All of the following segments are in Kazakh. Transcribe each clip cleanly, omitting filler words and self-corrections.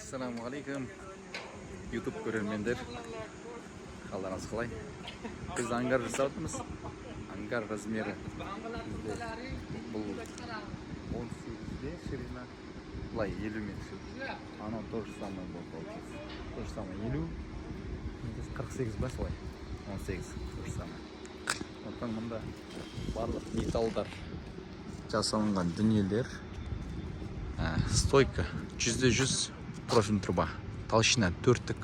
Ассалаумағалейкум, YouTube көрермендер! Қалдарыңыз қалай? Біз ангар жасап жатырмыз. Ангар размері бізде бұл 18-де, ширина былай 50 метр. Анау то же самое болды, получается, то же самое 50, 48 ба, солай, 18, то же самое. Сондықтан мында барлық металлдар жасалынған дүниелер. Стойка 100% профильный труба, толщина төрттік,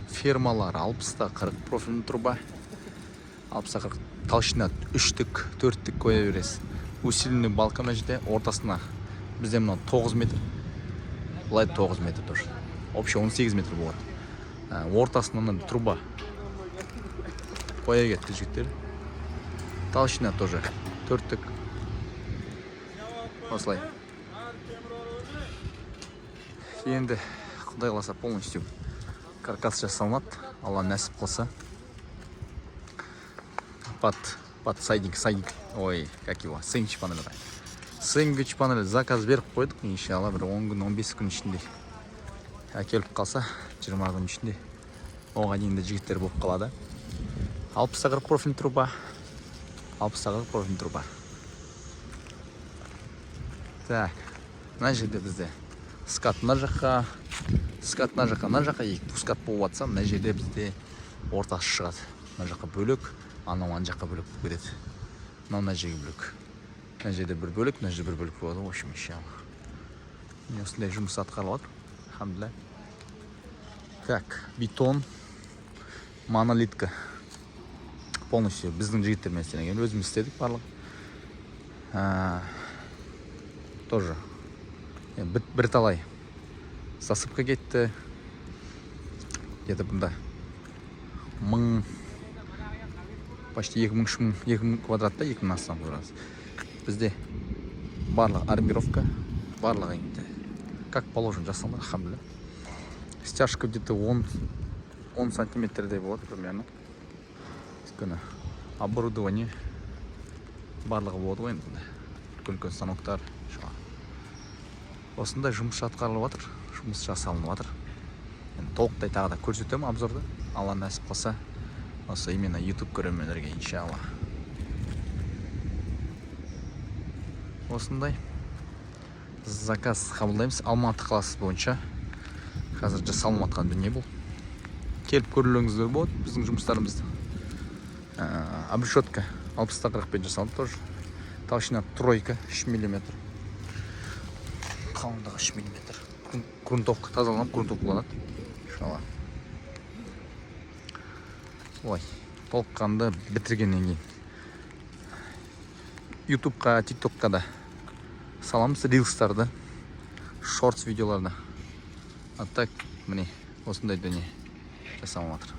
фермалар 60-та 40 профильный труба, 60-та 40, толщина үштік, төрттік қоя бересіз. Усиленный балка мына жерде ортасына. Бізде мынау 9 метр, былай 9 метр тоже, общий 18 метр болады. Ортасына мына труба қоя кетті жігіттер, толщина тоже төрттік, осылай. Енді құдай қаласа, полностью каркас жасалынады, Алла нәсіп қылса. Под сайдинг, ой, как его, сэндвич панель, сэндвич панель заказ беріп қойдық. Иншалла, бір 10 күн, 15 күн ішінде әкеліп қалса, 20 күн ішінде, оған дейін де жігіттер болып қалады. 60-та 40 профильный труба, 60-та 40 профильный труба. Так, мына жерде бізде скат мына жаққа, скат мына жаққа, мына жаққа екі скат болып жатса, мына жерде бізде ортасы шығады. Мына жаққа бөлек, анау ана жаққа бөлек болып кетеді, мынау мына жерге бөлек, мына жерде бір бөлек, мына жерде бір бөлек болады. В общем, иншалла, міне, осындай жұмыс атқарылып жатыр, алхамдулилля. Так, бетон монолитка полностью біздің жігіттермен істелінген, өзіміз істедік барлығы. Тоже енді бірталай засыпка кетті, где-то бұнда 1000, почти 2000, 3000, 2000 квадрат та, 2000-нан астам квадрат. Бізде барлық армировка, барлығы енді как положено жасалынды, алхамдулилля. Стяжка где-то 10 сантиметрдей болады примерно, өйткені оборудование барлығы болады ғой енді бұнда, үлкен үлкен станоктар. Осындай жұмыс атқарылып жатыр, жұмыс жасалынып жатыр. Енді толықтай тағы да көрсетемін обзорды, Алла нәсіп қылса, осы именно YouTube көрермендерге, иншалла. Осындай заказ қабылдаймыз Алматы қаласы бойынша. Қазір жасалынып жатқан дүние бұл, келіп көрулеріңізге болады біздің жұмыстарымызды. Обрешетка 60-та 40-пен жасалды, тоже толщина тройка, 3 миллиметр қалыңдығы, 3 миллиметр. Грунтовка тазаланып, грунтовкаланады, иншалла. Солай, толыққанды бітіргеннен кейін Ютубқа, Тиктокқа да саламыз рилстарды, шортс видеоларды. А так, міне, осындай дүние жасалып жатыр.